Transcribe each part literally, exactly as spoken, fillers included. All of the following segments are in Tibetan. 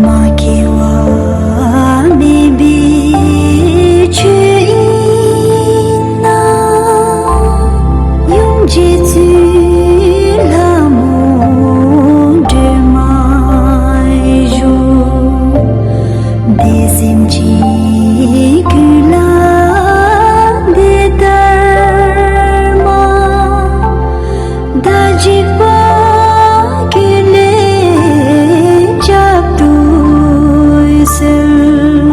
མ་སྐྱེ་བ་མེད་པའི་ཆོས་ཡིན་ན། ཡུམ་རྗེ་བཙུན་ལྷ་མོ་སྒྲོལ་མ་བཞུགས། འདི་སེམས་ཅན་ཀུན་ལ་འདི་ལྟར་མ། བདག་འཇིགས་པ་ཀུན་ལས་བསྐྱབ་ཏུ་གསོལ།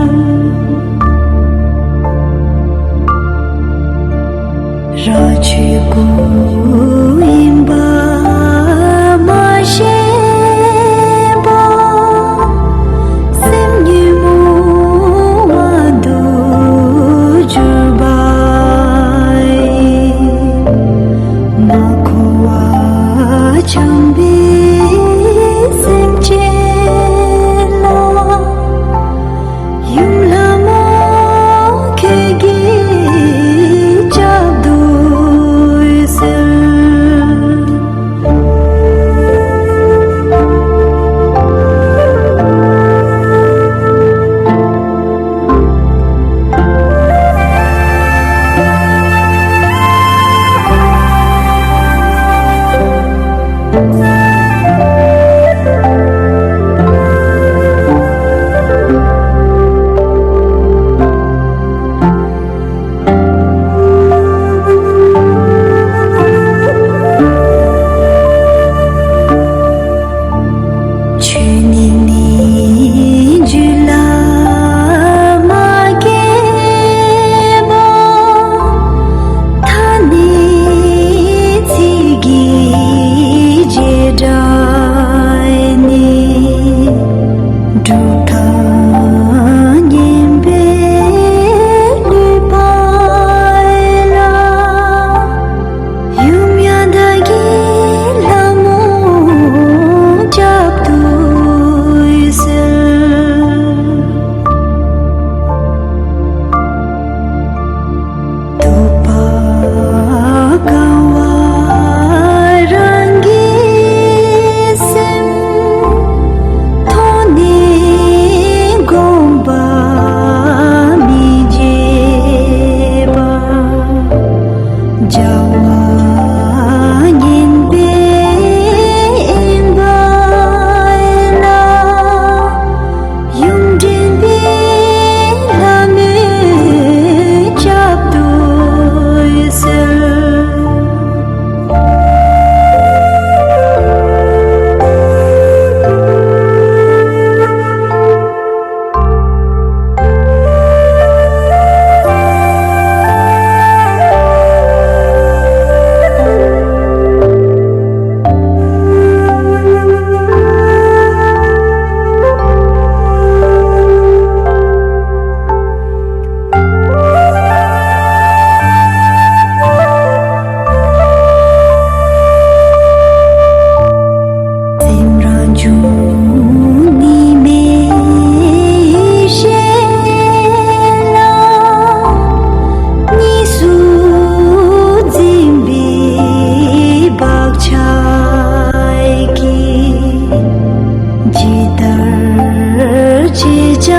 རང་ཆོས་སྐུ་ཡིན་པ་མ་ཤེས་པ། སེམས་ཉོན་མོངས་པ་དུག་གྱུར་པ་ཡི། མ་འཁོར་བ་འཁྱམས་པའི་སེམས་ཅན་ལ། ཡུམ་ལྷ་མོ་ཁྱེད་ཀྱིས་བསྐྱབ་ཏུ་གསོལ། ཆོས་ཉིད་ནི་རྒྱུད་ལ་མ་སྐྱེས་པ། ཐ་སྙད་ཚིག་གི་བྱེ་བྲག་ནི། གྲུབ་མཐའ་ཉན་པའི་ལུས་པ་ལ། ཡུམ་ཡང་བདག་གིས་ལྷ་མོ་བསྐྱབ་ཏུ་གསོལ། སྡུག་པ་གང་བ་རང་གི་སེམས། མཐོང་ནས་དགོངས་པ་མི་བརྗེད་པ། བྱ་བ་ངན་པས་གཡེངས་པ་ལ། ཡུམ་འདྲེན་པའི་ལྷ་མོས་བསྐྱབ་ཏུ་གསོལ། སེམས་རང་བྱུང་གཉིས་མེད་ཡེ་ཤེས་ལ། གཉིས་སུ་འཛིན་པའི་བག་ཆགས་ཀྱིས། ཇི་ལྟར་བྱེད་བྱ་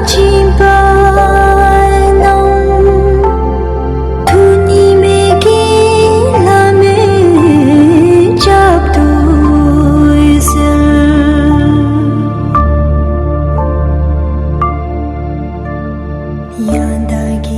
སྦྱིན་པ་རྣམས། ཐུགས་གཉིས་མེད་ཀྱི་ལྷ་མོས་བསྐྱབ་ཏུ་གསོལ། ཡང་དག་གི